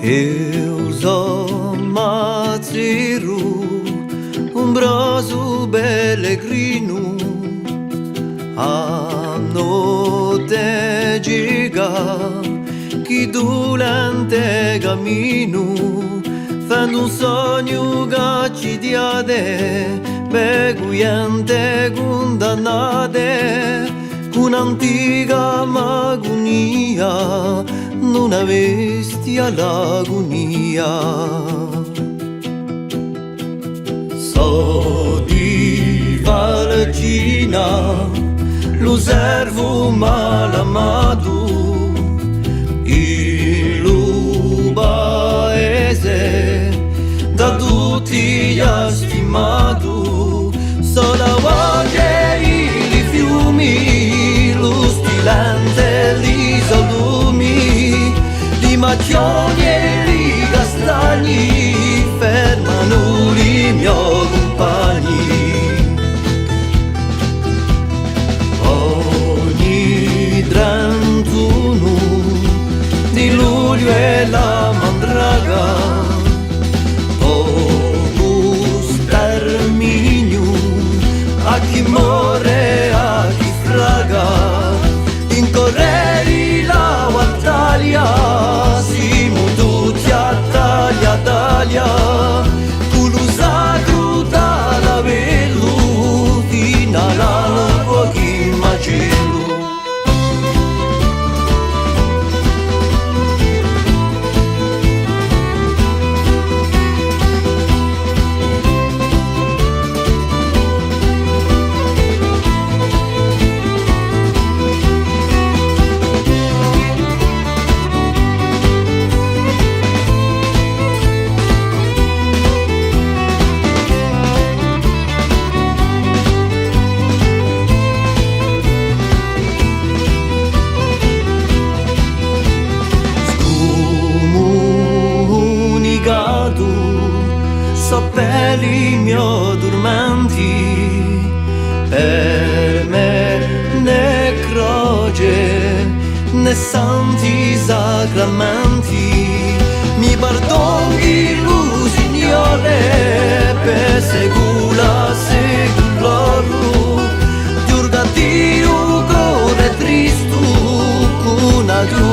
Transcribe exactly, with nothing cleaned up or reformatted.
Eu sò mazzeru, umbrosu pellegrinu, a notte cieca chì dulente caminu, fendu un sognu ch'accidiate, vecu ghjente cundannate, cù un'antica magunia, d'una bestia l'agunia. Sò di Valcina, lu servu malamatu, in lu paese da tutti stimatu, sò la voce di li fiumi, lu stilente di i so lumi, li macchioni è li castagni fermanu li mio cumpagni. Ogni trentunu di lugliu hè la mandraga, o u sterminiu, à chì more, à chì fraga, in correri la battaglia, simu tutti à taglia taglia, cù lu sacru talavellu, finu à l'alba chì macellu. Scumunicatu sò per li mio turmenti, per mè nè croce nè santi sacramenti, mi pardoni lu Signore, per secula seculorum, ghjurga à Diu core tristu, ch'ùn aghju